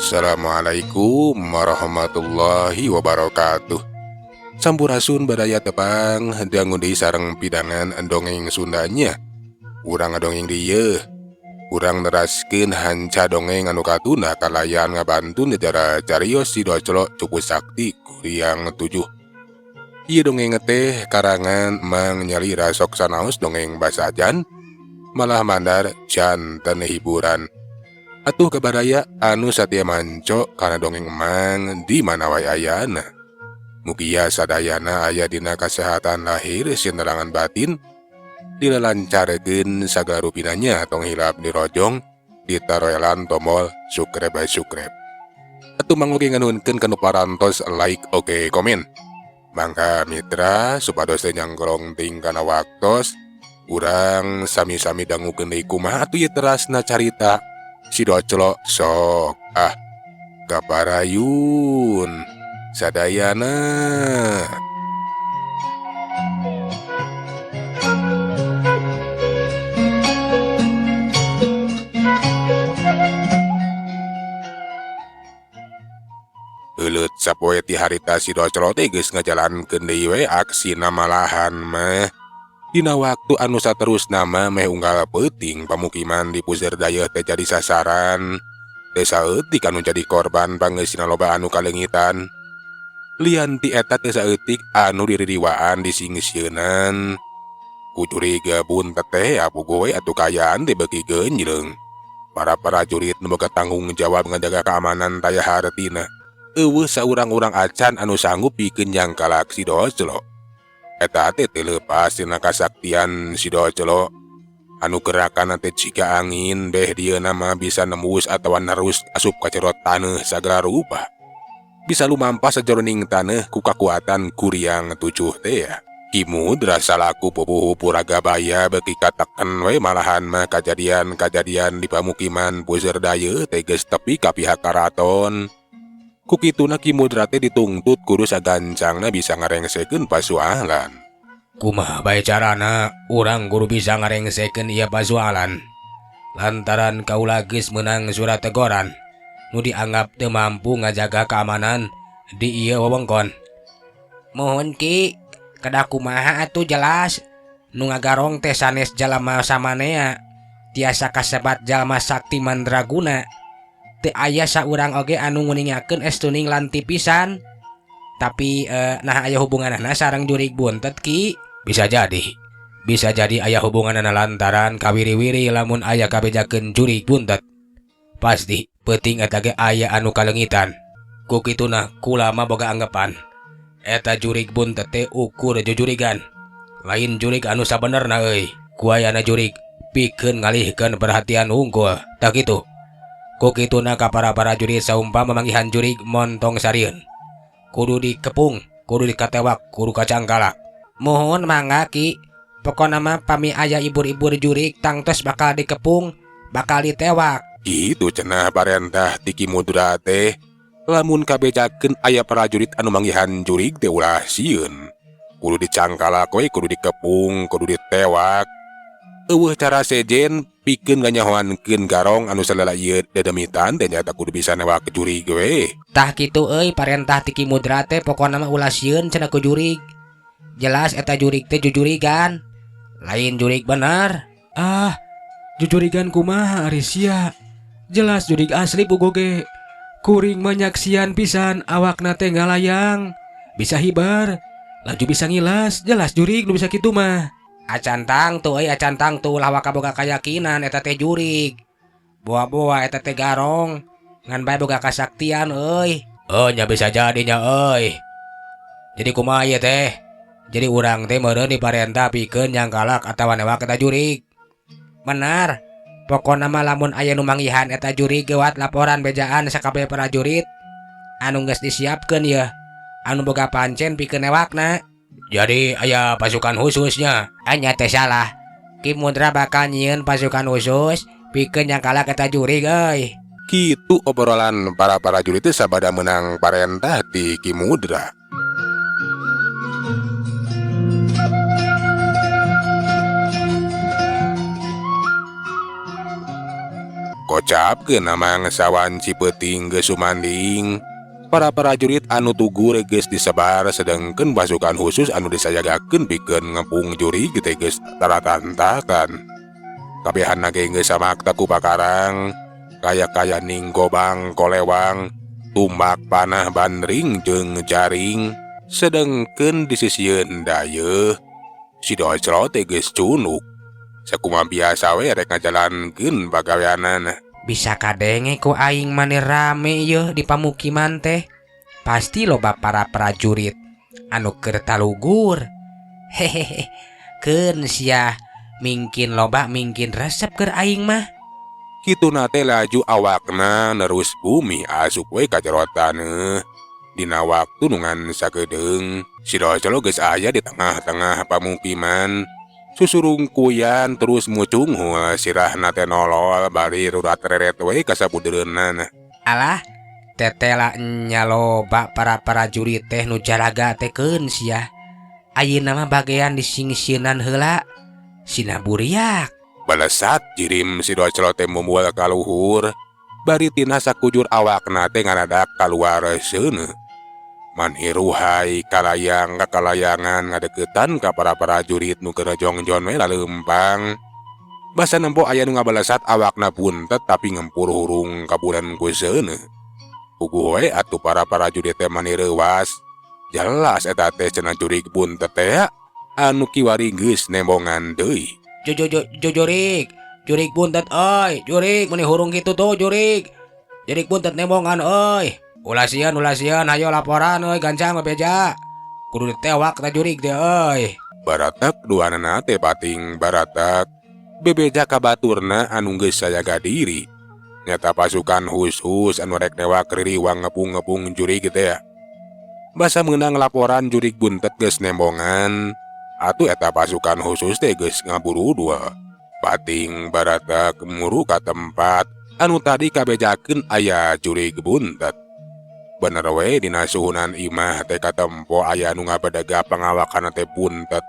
Assalamualaikum warahmatullahi wabarakatuh. Sampurasun baraya tepang dangu deui sareng pidangan dongeng Sundanya. Urang ngadongeng dieu. Urang neraskeun hanca dongeng anu katuna kalayan ngabantu nyejarah carios si Doclo Cupu Sakti Kuriang 7. Ieu dongeng teh karangan Mang Nyalira sok sanaos dongeng basajan malah mandar janten hiburan. Atuh kabaraya anu satia manco kana dongeng Emang di mana wae ayana. Mugia sadayana aya dina kasehatan lahir sinerangan batin dilelancarkeun sagala rupinanya tong hilap dirojong ditaroelan tombol subscribe subscribe. Atuh mangga nganuhunkeun kanu parantos like oke komen. Mangga mitra supados teu nyangkrong ting kana waktos urang sami-sami dangukeun deui kumaha atuh ieu terasna carita si Doclo sok ah kaparayun sadayana. Heuleut sapoe ti harita si Doclo teh geus ngajalankeun deui we aksina malahan mah. Dina waktu anu saterusna mah meh unggal peuting pamukiman di Puseur Dayeuh teh jadi sasaran. Desa eutik anu jadi korban pangeusina loba anu kaleungitan. Lian ti eta teh saeutik anu diririwaan disingsieunan. Ku curiga buntet teh apuguh we atuh kaayaan teh beuki geunjleung. Para prajurit nu boga tanggung jawab ngajaga keamanan taya hartina. Eueuh saurang-urang acan anu sanggup pikeun nyangkalak si Doclo. Eta teh teu leupas tina kasaktian si Doclo. Anu gerakan teh jiga angin beh dieuna mah bisa nembus atawa nerus asup ka jero taneuh sagala rupa. Bisa lumampas sajeroning taneuh ku kakuatan Kuriang 7 teh ya. Ki Mudra salaku pupuhu Puragabaya beuki kateken we malahan mah kajadian-kajadian di pamukiman Puseur Dayeuh teh geus tepi ka pihak karaton. Ku kituna Ki Mudra teh dituntut kudu sagancangna bisa ngarengsekeun pasualan. Kumaha bae carana urang kudu bisa ngarengsekeun ieu pasualan. Lantaran kaula geus meunang surat teguran nu dianggap teu mampu ngajaga keamanan di ieu wewengkon. Mohon Ki, kedah kumaha atuh jelas nu ngagarong teh sanes jalma samanea tiasa kasebat jalma sakti mandraguna. Teu aya saurang oge anu nguningakeun estuning lanti pisan. Tapi nah aya hubunganana sareng jurig buntet Ki. Bisa jadi. Bisa jadi aya hubunganana lantaran kawiri-wiri lamun aya kabejakeun jurig buntet. Pasti peuting eta ge aya anu kaleungitan. Ku kituna kula mah boga anggapan eta jurig buntet teh ukur jujurigan. Lain jurig anu sabenerna euy. Ku ayana jurig pikeun ngalihkeun perhatian hungkul. Tah kitu. Ku kituna ka para prajurit saumpama manggihan jurig montong sarieun. Kudu dikepung, kudu dikatewak, kudu kacangkalak. Mohon mangga Ki, pokona mah pami aya ibur-ibur jurig tangtos bakal dikepung, bakal ditewak. Kitu cenah parentah ti Ki Mudra teh. Lamun kabejakeun aya prajurit anu manggihan jurig teh ulah sieun. Kudu dicangkalak we, kudu dikepung, kudu ditewak. Eueuh cara sejen pikeun nganyahoankeun garong anu salala ieu dedemitan teh nyaeta kudu bisa newak jurig we. Tah kitu euy parentah ti Ki Mudra teh pokona mah ulah sieun cenah ku jurig. Jelas eta jurig teh jujurigan. Lain jurig bener. Ah, jujurigan kumaha ari sia? Jelas jurig asli puguh ge. Kuring mah nyaksian pisan awakna teh ngalayang. Bisa hibar, laju bisa ngilas, jelas jurig nu bisa kitu mah. Acan tangtu euy, acan tangtu ulah waka boga kayakinan eta teh jurig. Boa-boa eta teh garong, ngan bae boga kasaktian euy. Oh nya bisa jadi nya euy. Jadi kumaha ieu teh? Jadi urang teh meureun diparentah pikeun nyangkalak atawa newak eta jurig. Benar. Pokona mah lamun aya nu manggihan eta jurig geuwat laporan bejaan sakabeh prajurit anu geus disiapkeun yeuh. Anu boga pancen pikeun newakna. Jadi aya pasukan khususnya. Anya teh salah. Ki Mudra bakal nyieun pasukan khusus pikeun nyangkalak eta jurig euy. Kitu obrolan para prajurit teh sabada meunang parentah ti Ki Mudra. Kocapkeun mangsa wanci peuting geus sumanding. Para prajurit anu tugur geus disebar sedengkeun pasukan khusus anu disayagakeun pikeun ngepung jurig teh geus taratantakan. Kabehanna ge geus samakta ku pakarang, kaya-kaya ning gobang kolewang, tumbak panah bandring jeung jaring, sedengkeun di sisieun dayeuh si Doclo teh geus cunuk. Sakumaha biasa we rek ngajalankeun pagaweanana. Bisa kadenge ku aing mani rame yeuh di pamukiman teh. Pasti loba para prajurit anu keur talugur. Hehehe. Keun sia mingkin loba mingkin resep keur aing mah. Kituna teh laju awakna nerus bumi asup we ka jero taneuh. Dina waktu nu ngan sakedeung, si Doclo geus aya di tengah-tengah pamukiman. Susurungkuyan terus mucunghul sirahna teh nolol bari rurat reret we ka sabudereunana. Alah, tetela nya loba para prajurit teh nu jaraga teh keun sia. Ayeuna mah bagean disingsieunan heula. Sina buriak. Balesat jirim si Doclo teh mumual ka luhur, bari tina sakujur awakna teh ngaradak kaluar seuneu. Manhiruhai kalayang kakalayangan ngadeukeutan ka para prajurit nu keur jongjon we laleumpang. Basa nempo aya nu ngabalesat awakna buntet tapi ngempur hurung kaburan ku seuneu. Puguh we atuh para prajurit teh mani reuwas. Jelas eta teh cenah jurig buntet teh anu kiwari geus nembongan deui. Jurig, jurig buntet euy, jurig meni hurung kitu tuh jurig. Jurig buntet nembongan euy. Ulah sieun, hayo laporan euy gancang bebeja. Kudu ditewak ta jurig teh euy. Baratak duanana teh pating baratak. Bebeja ka baturna anu geus sajaga diri. Nyata pasukan khusus anu rek newak ririwang ngepung-ngepung jurig teh. Basa meunang laporan jurig buntet geus nembongan. Atuh eta pasukan khusus teh geus ngaburudul. Pating baratak muru ka tempat anu tadi kabejakeun aya jurig buntet. Bener we dina suhunan imah teh katempo aya nu ngabedega pangawakanna teh buntet.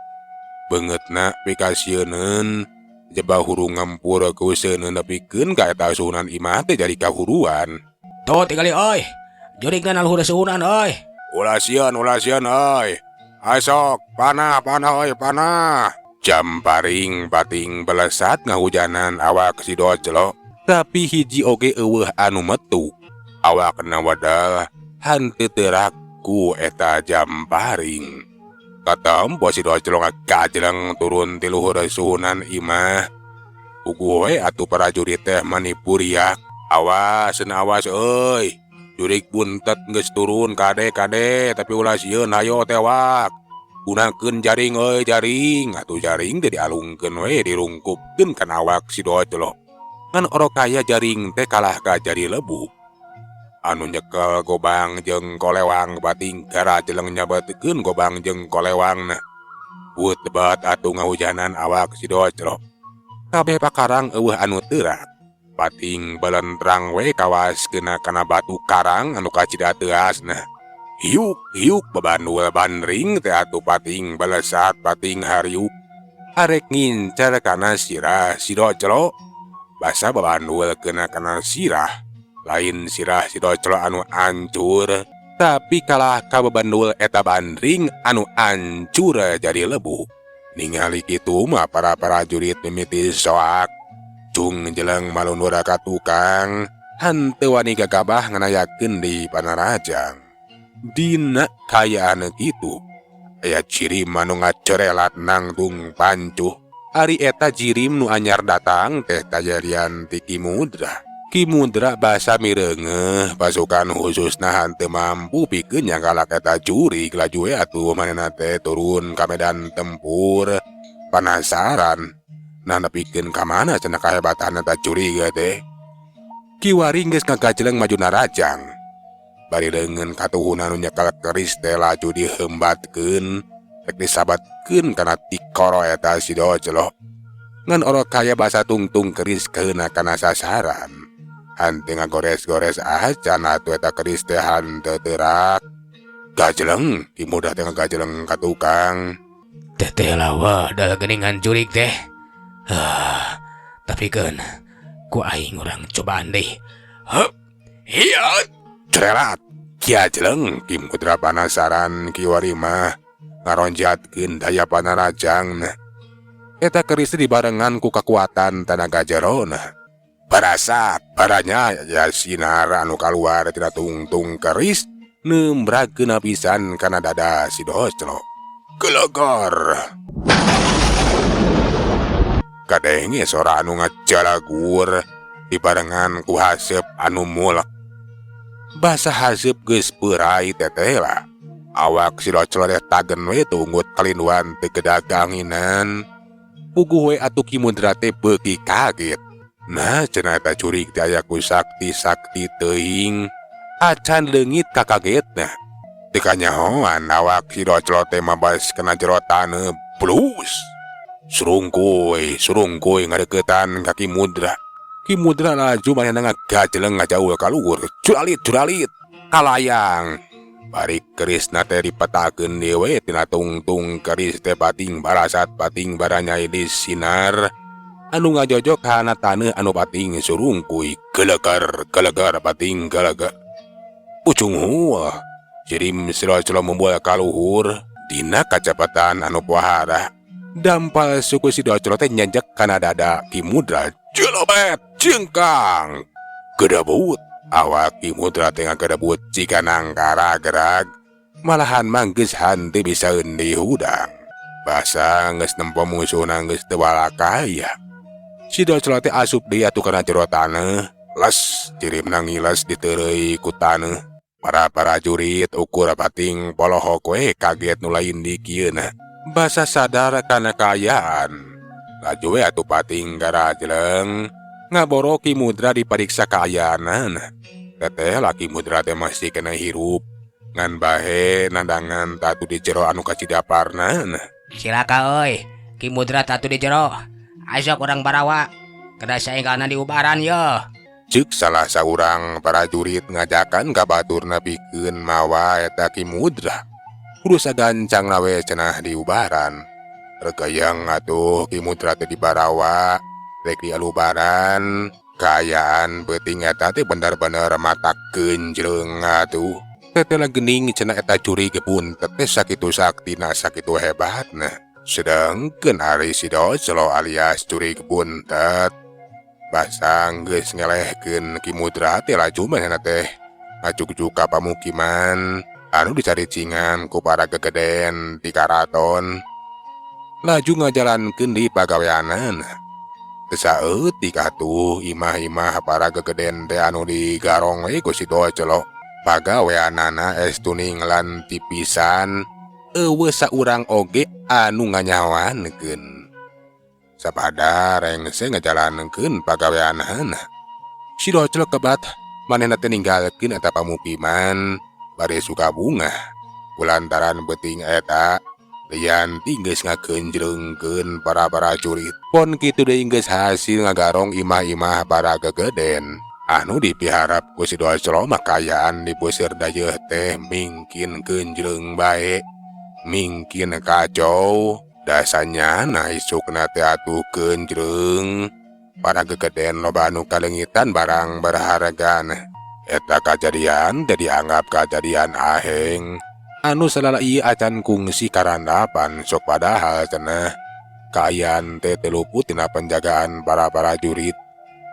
Beungeutna pikasieuneun jeba hurung ngempur ku seuneun nepikeun ka eta suhunan imah teh jadi kahuruan. Tuh tingali euy. Jurigna na luhur suhunan euy. Ulah sieun euy. Asok panah panah euy panah. Jamparing pating belesat ngahujanan awak si Doclo, tapi hiji oge eueuh anu metu. Awakna wadal hanteu teurak ku eta jamparing. Katempo si Doclo ngagajleng turun ti luhur suhunan imah. Puguh we atuh prajurit teh mani puriak. Awas awas euy. Jurig buntet geus turun kade-kade tapi ulah sieun hayo tewak. Gunakeun jaring euy jaring. Atuh jaring teh dialungkeun we dirungkupkeun kana awak si Doclo. Ngan orok kaya jaring teh kalah ka jari lebu. Anu nyekel gobang jeung kolewang bating gara jeleng nyabetkeun gobang jeung kolewangna. Buet bat atuh ngahujanan awak si Doclo. Kabeh pakarang eueuh anu teurak. Pating belentrang we kawas kena kana batu karang anu kacida teuasna. Hiuk hiuk babandul bandring teh atuh pating belesat pating hariuk. Arek ngincar kana sirah si Doclo. Basa babandul kena kana sirah. Lain sirah si Doclo anu ancur, tapi kalah ka babandul eta bandring anu ancur jadi lebu. Ningali kitu mah para prajurit mimiti soak. Cung jeleng malunur ka tukang, hanteu wani gagabah nganayakeun di panarajang. Dina kayaan kitu, aya jirim anu ngacorelat nangtung pancuh. Ari eta jirim nu anyar datang teh kajadian ti Ki Mudra. Ki Mudra basa mireungeuh pasukan khususna hanteu mampu pikeun nyangkalak eta jurig laju we atuh manehna teh turun ka medan tempur. Panasaran nah nepikeun ka mana cenah kahebatan eta jurig teh. Kiwari geus ngagajleng maju narajang. Bari leungeun katuhuna nu nyekel keris teh laju dihembatkeun rek disabatkeun kana tikoro eta si Doclo. Ngan orok kaya basa tungtung keris keuna kana sasaran. Hanteu ngagores-gores acan atuh eta keris teh hanteu teurak. Gajeleng Ki Mudra teh ngajeleng ka tukang. Teteh lawa dah geningan jurig teh. Ah, tapi kan ku aing urang cobaan deh. Hup. Hiya, cerelat. Gajeleng Ki Mudra panasaran kiwari mah ngaronjatkeun daya panarajangna. Eta keris dibarengan ku kekuatan tenaga jerona. Barasa baranya ya sinar anu kaluar tina tungtung keris nembrakeun pisan kana dada si Doclo. Gelegor. Kadenge sora anu ngajalagur dibarengan ku haseup anu mulek. Basa haseup geus peurai tetela. Awak si Doclo teh tagen we tunggut kalinduan teu kedaganginan. Puguh we atuh Ki Mudra teh beuki kaget. Nah cenah eta curig teh aya ku sakti-sakti teuing. Acan leungit kakagetna. Teu kanyahoan awak si Doclo teh mabas kana jero taneuh blus. Surungkuy, surungkuy ngadeuketan ka Ki Mudra. Ki Mudra laju manehna ngagajeleng ngajauh ka luhur. Curalit, curalit, kalayang. Bari kerisna teh dipetakeun deui we tina tungtung keris teh pating barasat pating baranyai di sinar. Anu ngajojok kana taneuh anu pating surungkuy. Gelegar, gelegar pating gelegar. Pucung huah. Jirim si Doclo mumbul ka luhur dina kacepatan anu pohara. Dampal suku si Doclo teh nyenjek kana dada Ki Mudra. Jelobet jengkang. Gedebut. Awak Ki Mudra teh ngagedebut jika nangkara gerag. Malahan mah geus henteu bisa endi hudang. Basa geus nempo musuhna geus teu walakaya. Si Doclo teh asup deui atuh kana jero taneuh. Les jirimna ngiles diteureuy ku taneuh. Para prajurit ukur pating polohok we kaget nu lain dikieuna. Basa sadar kana kaayaan. Laju we atuh pating garajleng ngaboro Ki Mudra dipariksa kaayaanana. Teteh Ki Mudra teh masih kena hirup. Ngan bahe nandangan tatu di jero anu kacidaparna. Cilaka euy, Ki Mudra tatu di jero. Asok urang barawa. Kedah saenggalna diubaran yo. Cek salah saurang prajurit ngajakan ka baturna pikeun mawa eta Ki Mudra. Kudu sagancang we cenah diubaran. Regayang atuh Ki Mudra teh dibarawa, rek dialubaran. Kaayaan peuting eta teh bener-bener mata genjreng atuh. Teteh gening cenah eta jurig buntet teh sakitu saktina sakitu hebatna. Sedangkeun ari si Doclo alias jurig buntet basa geus ngelehkeun Ki Mudra teh laju manehna teh ngajugjug ka pamukiman anu dicaricingan ku para gegeden di karaton. Laju ngajalankeun di pagaweanana. Teu saeutik atuh imah-imah para gegeden teh anu digarong we ku si Doclo. Pagaweanana estuning lan tipisan euweuh saurang oge anu nganyawankeun. Sapada rengse ngajalankeun pagaweanana. Si Doclo kebat manehna teh ninggalkeun eta pamukiman bari suka bungah. Kulantaran peuting eta lian ti geus ngagenjrengkeun para prajurit. Pon kitu deui geus hasil ngagarong imah-imah para gegeden. Anu dipiharap ku si Doclo mah kaayaan di Puseur Dayeuh teh mingkin genjreng bae. Mingkin kacau. Dasanyana isukna teh atuh genjreng. Para gegeden loba anu kaleungitan barang berhargana. Eta kajadian teh dianggap kajadian aheng. Anu salala ieu acan kungsi karandapan sok padahal cenah kaayaan teh teu luput tina penjagaan para prajurit.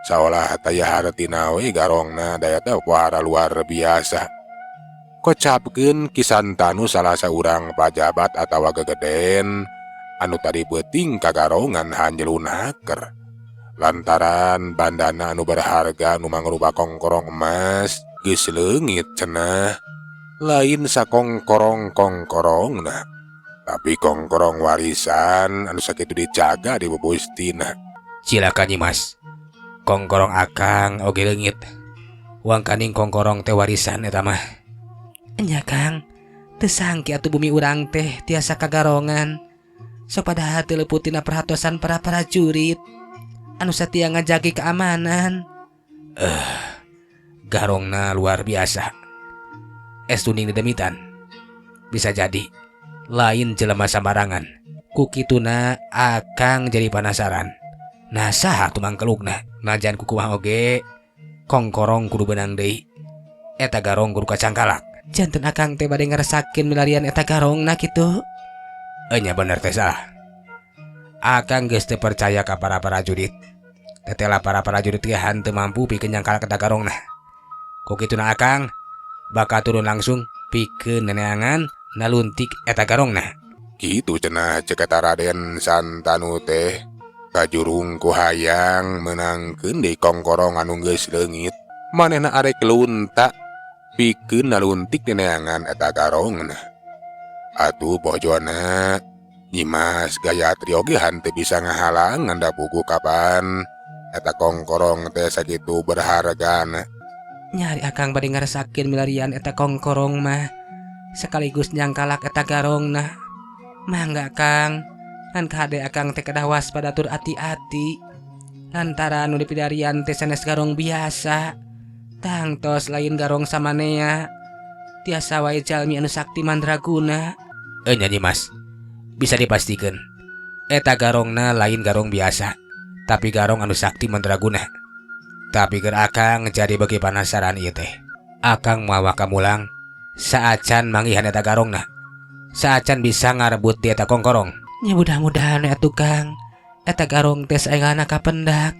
Saolah taya hartina we garongna daya teh pohara luar biasa. Kocapkeun Ki Santanu salah saurang pajabat atawa gegeden anu tadi peuting kagarongan hanjelu naker. Lantaran bandana anu berharga anu mangrupa kongkorong emas geus leungit cenah. Lain sakongkorong kongkorongna, tapi kongkorong warisan anu sakitu dijaga di bubustina. Cilaka Nyimas. Kongkorong akang oge leungit. Wangkaning kongkorong teh warisan eta mah. Enya Kang, teu sangki atuh bumi urang teh tiasa kagarongan. Sok padahal teu luput tina perhatosan para prajurit anu satia ngajagi keamanan. Garongna luar biasa. Estuning dedemitan. Bisa jadi lain jelema sambarangan. Ku kituna akang jadi penasaran. Nah, saha tuh mangkelukna? Najan kukumaha oge, kongkorong kudu beunang deui. Eta garong kudu kacangkalak. Janten akang teh bade ngerasakeun milarian eta garongna kitu. Enya bener teh salah. Akang geus teu percaya ka para prajurit. Tetela para prajurit ge henteu mampu pikeun nyangkalak eta garongna. Ku kituna akang bakal turun langsung pikeun neneangan naluntik eta garongna. Kitu cenah cek eta Raden Santanu teh. Kajurung ku hayang meunangkeun deui kongkorong anu geus leungit. Manehna arek lunta pikeun naluntik neneangan eta garongna. Atuh bojona Nyimas Gayatri oge henteu bisa ngahalangan da puguh kapan eta kongkorong teh sakitu berhargana. Nya ari akang bade ngarasakeun milarian eta kongkorong mah sekaligus nyangkalak eta garongna. Mangga Kang, ngan kade akang teh kedah waspada tur ati-ati. Lantaran nu dipidarian teh sanes garong biasa. Tangtos lain garong samanea. Tiasa wae jalmi anu sakti mandraguna. Enya Nyimas, bisa dipastikan eta garongna lain garong biasa, tapi garong anu sakti mandraguna. Tapi keur akang jadi bagi penasaran ieu teh. Akang mawa kamulang saacan manggihan eta garongna. Saacan bisa ngarebut di eta kongkorong. Nya mudah-mudahan atuh Kang, eta garong teh saengalna kapendak.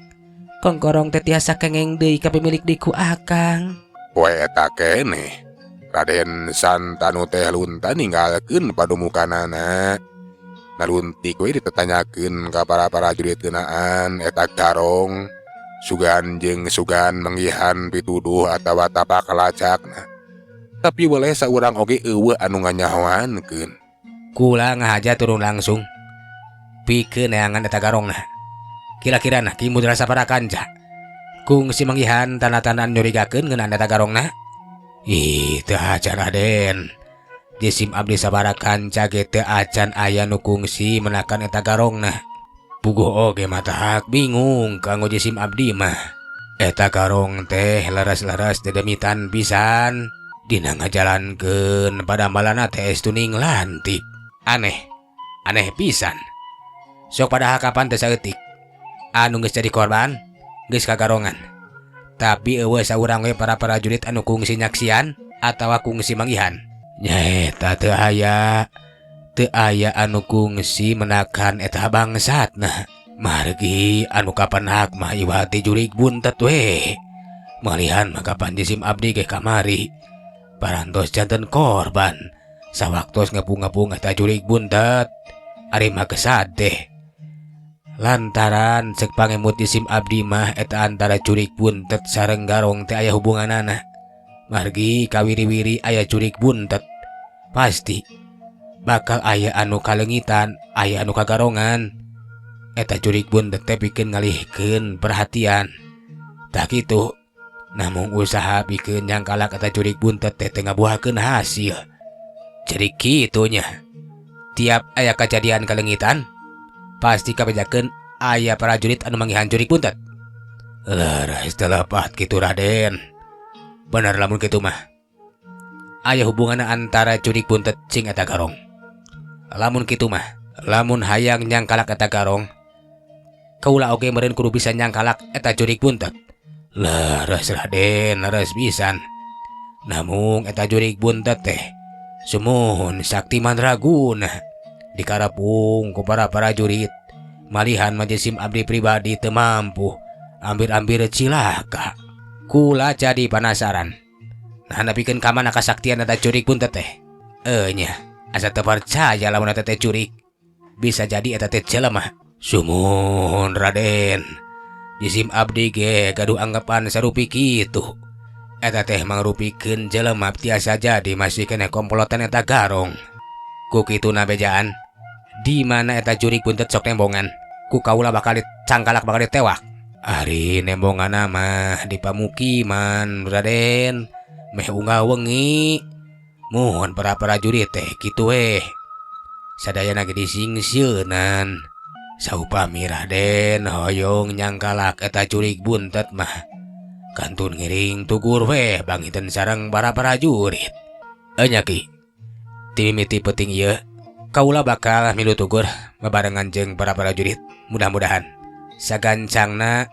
Kongkorong teh tiasa kengeng deui ka pemilik diku akang. Poe eta keneh Raden Santanu teh lunta ninggalkeun padumukanana. Naluntik we ditetanyakeun ka para prajurit ngeunaan eta garong. Sugan jeung sugan manggihan pituduh atawa tapak lacakna. Tapi weleh saurang oge euweuh anu nganyahoankeun. Kula ngahaja turun langsung pikeun neangan eta garongna. Kira-kira nah Ki Mudra sapara kanca kungsi manggihan tanda-tanda nyurigakeun ngeunaan eta garongna. Ih, teu acan Raden. Jisim abdi sabara kanca ge teu acan aya nu kungsi menakan eta garongna. Puguh oge matak bingung kanggo jisim abdi mah. Eta garong teh leres-leres dedemitan pisan. Dina ngajalankeun padamalanna teh estuning lantip. Aneh, aneh pisan. Sok padahal kapan teh saeutik anu geus jadi korban geus kagarongan. Tapi euweuh saurang we para prajurit anu kungsi nyaksian atawa kungsi manggihan. Nyaeta teu aya, teu aya anu kungsi menakan eta bangsatna. Margi anu kapendak mah iwati jurig buntet we. Malihan mah kapan jisim abdi ge kamari parantos janten korban sawaktos ngepung-ngepung eta jurig buntet. Ari mah geus lantaran cek pangemut jisim abdi mah eta antara jurig buntet sareng garong teh aya hubunganana. Margi kawiri-wiri aya jurig buntet pasti bakal aya anu kalengitan, aya anu kagarongan. Eta jurig buntet teh pikeun ngalihkeun perhatian. Tah kitu, namung usaha pikeun nyangkalak eta jurig buntet teh teu ngabuahkeun hasil. Jadi kitu nya. Tiap aya kajadian kalengitan pasti kabejakeun aya prajurit anu manggihan jurig buntet. Leres teu lepat kitu Raden. Bener lamun kitu mah. Aya hubunganna antara jurig buntet jeung eta garong. Lamun kitu mah, lamun hayang nyangkalak eta garong, kaula oge meureun kudu bisa nyangkalak eta jurig buntet. Leres Raden, leres pisan. Namung eta jurig buntet teh sumuhun sakti mandraguna dikarapung ku para prajurit. Malihan mah jisim abdi pribadi teu mampu, ambir-ambir cilaka. Kula jadi penasaran. Nah, nepikeun ka mana kasaktian eta jurig buntet teh? Enya, asa teu percaya lamun eta teh jurig. Bisa jadi eta teh jelema. Sumuhun Raden. Jisim abdi ge gaduh anggapan sarupi kitu. Eta teh mangrupikeun jelema tiasa jadi masih keneh komplotan eta garong. Ku kituna bejaan, di mana eta jurig buntet sok nembongan? Ku kaula bakal dicangkalak, bakal ditewak. Ari nembonganna mah di pamukiman Raden, meh unggal wengi. Muhun para prajurit teh kitu weh. Sadayana ge disingsieunan. Saupami Raden hoyong nyangkalak eta jurig buntet mah kantun ngiring tugur weh bangiten sareng para prajurit. Enya Ki, Ti mimiti peuting ieu kaula bakal milu tugur babarengan jeung para prajurit. Mudah-mudahan sagancangna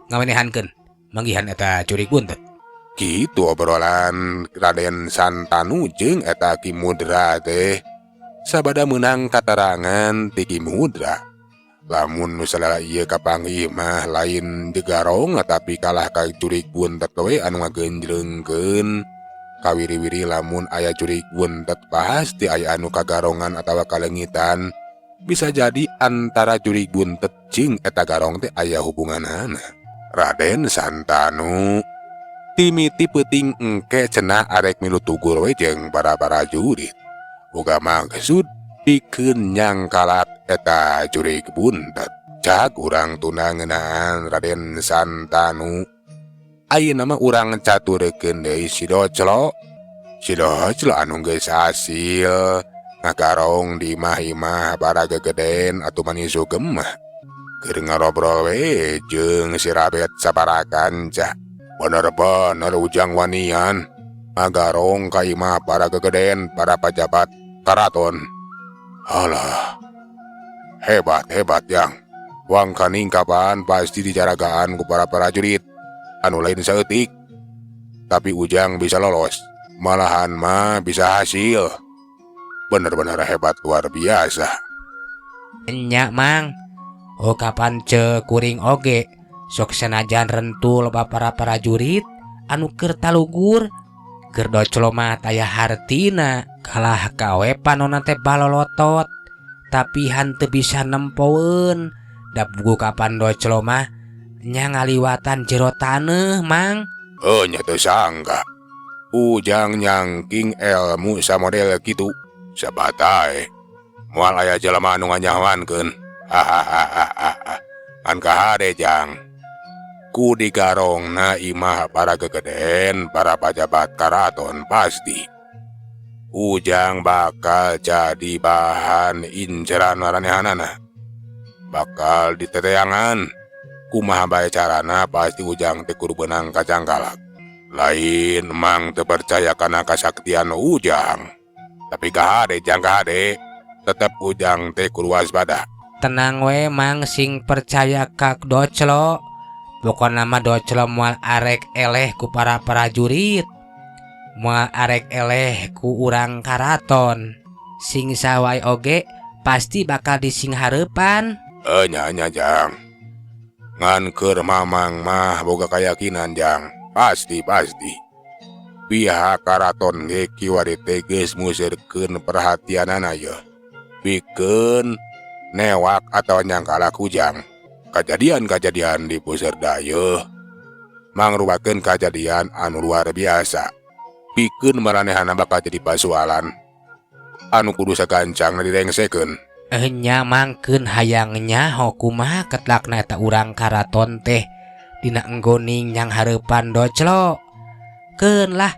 ngawenehankeun manggihan eta jurig buntet. Kitu obrolan Raden Santanu jeung eta Ki Mudra teh. Sabada meunang katarangan ti Ki Mudra. Lamun nu salala ieu kapanggih mah lain degarong tapi kalah ka jurig buntet we anu ngagenjlengkeun. Kawiri-wiri lamun aya jurig buntet pasti aya anu kagarongan atawa kaleungitan. Bisa jadi antara jurig buntet jeung eta garong teh aya hubunganana. Raden Santanu timiti peuting engke cenah arek milu tugur we jeung para prajurit. Boga maksud pikeun nyangkalak eta jurig buntet. Cak urang tunda ngeunaan Raden Santanu. Ayeuna mah urang caturekeun deui si Doclo. Si Doclo anu geus hasil ngagarong di imah-imah para gegeden atuh mani sugem mah. Keur ngarobrol we jeung si Rabet saparakanca. Bener-bener Ujang wanian ngagarong ka imah para gegeden para pajabat karaton. Alah, hebat-hebat yang. Wangkaning kapan pasti dicaragaan ku para prajurit anu lain saeutik. Tapi Ujang bisa lolos, malahan mah bisa hasil. Bener-bener hebat luar biasa. Enya Mang. Oh kapan ceuk kuring oge sok senajan rentul loba para prajurit anu keur talugur keur Doclo mah taya hartina kalah kawe panonna teh balolotot tapi hanteu bisa nempoeun da buku kapan Doclo mah nya ngaliwatan jero taneuh Mang. Oh nya teu sangka. Ujang nyangking ilmu samodel kitu. Sabatae moal aya jelema anu nganyahoankeun. Hahaha. Ngan kahade Jang. Ku digarongna imah para gegeden, para pajabat karaton pasti. Ujang bakal jadi bahan inceran maranehanana. Bakal diteteangan. Kumaha bae carana pasti Ujang teh kudu beunang kacangkalak. Lain mang teu percaya kana kasaktian Ujang. Tapi kahade Jang kahade, tetep Ujang teh kudu waspada. Tenang we Mang sing percaya ka Doclo. Pokona mah Doclo moal arek eleh ku para prajurit. Moal arek eleh ku urang karaton. Sing sawai oge pasti bakal disinghareupan. Nya nya Jang. Ngan keur mamang mah boga kayakinan Jang. Pasti pasti. Pihak karaton ge kiwari teh geus museurkeun perhatianana yeuh. Pikeun newak atau nyangkalak Ujang. Kajadian-kajadian di Puserda yeuh mangrupakeun kajadian anu luar biasa. Pikeun maranehana bakal jadi pasualan anu kudu sagancangna direngsekeun. Enya mangkeun hayang nyaho kumaha ketlakna eta urang karaton teh dina enggoning nyang hareupan Doclo. Keun lah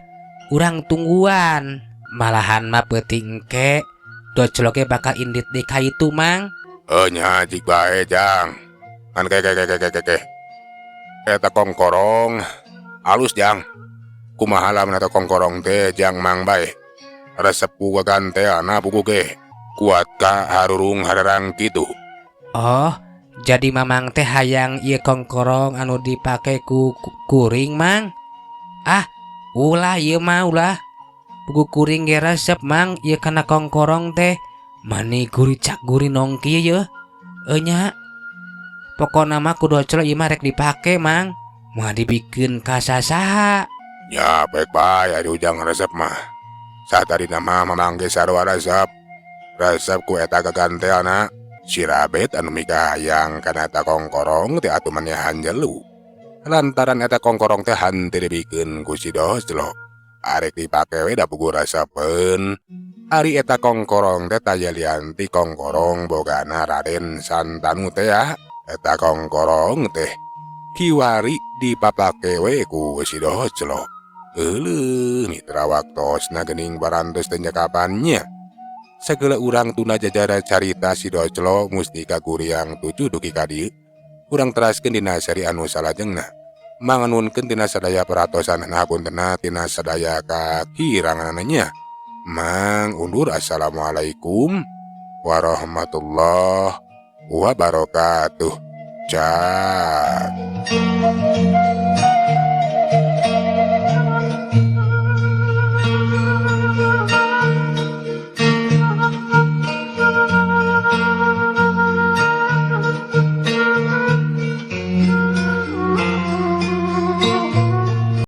urang tungguan. Malahan mah peuting engke Doclo ge bakal indit deui ka itu Mang. Nya cik bae Jang. Ngan ke ke ke ke ke ke. Eta kongkorong alus Jang. Kumaha lamun eta kongkorong teh Jang Mang bae. Resep ku gaganteana buku ge. Kuat ka harurung hararang kitu. Oh, jadi Mamang teh hayang ieu kongkorong anu dipake ku kuring Mang? Ah, ulah ieu mah ulah. Buku kuring ge resep Mang ieu kana kongkorong teh. Mani guricak gurinong kieu yeuh. Enya. Pokona mah ku Doclo ieu mah rek dipake Mang. Moal dibikeun ka sasaha. Ya baik bae ari Ujang resep mah. Satadina mah Mamang ge sarua resep. Resep ku eta gaganteana. Si Rabet anu mikahayang kana eta kongkorong teh atuh manehan jelu. Lantaran eta kongkorong teh henteu dibikeun ku si Doclo. Arek dipake we da puguh resepeun. Ari eta kongkorong teh taya lian ti kongkorong bogana Raden Santanu teh ya. Eta kongkorong teh kiwari dipapake we ku si Doclo. Euleuh mitra waktosna geuning parantos teh nyekapannya. Sagala urang tuna jajara carita si Doclo Mustika Guriang 7 dugi ka dieu. Urang teraskeun dina seri anu salajengna. Manganunkeun tina sadaya peratosan hapuntenna tina sadaya kakiranganna nya. Mang undur, assalamualaikum warahmatullahi wabarakatuh. Cak.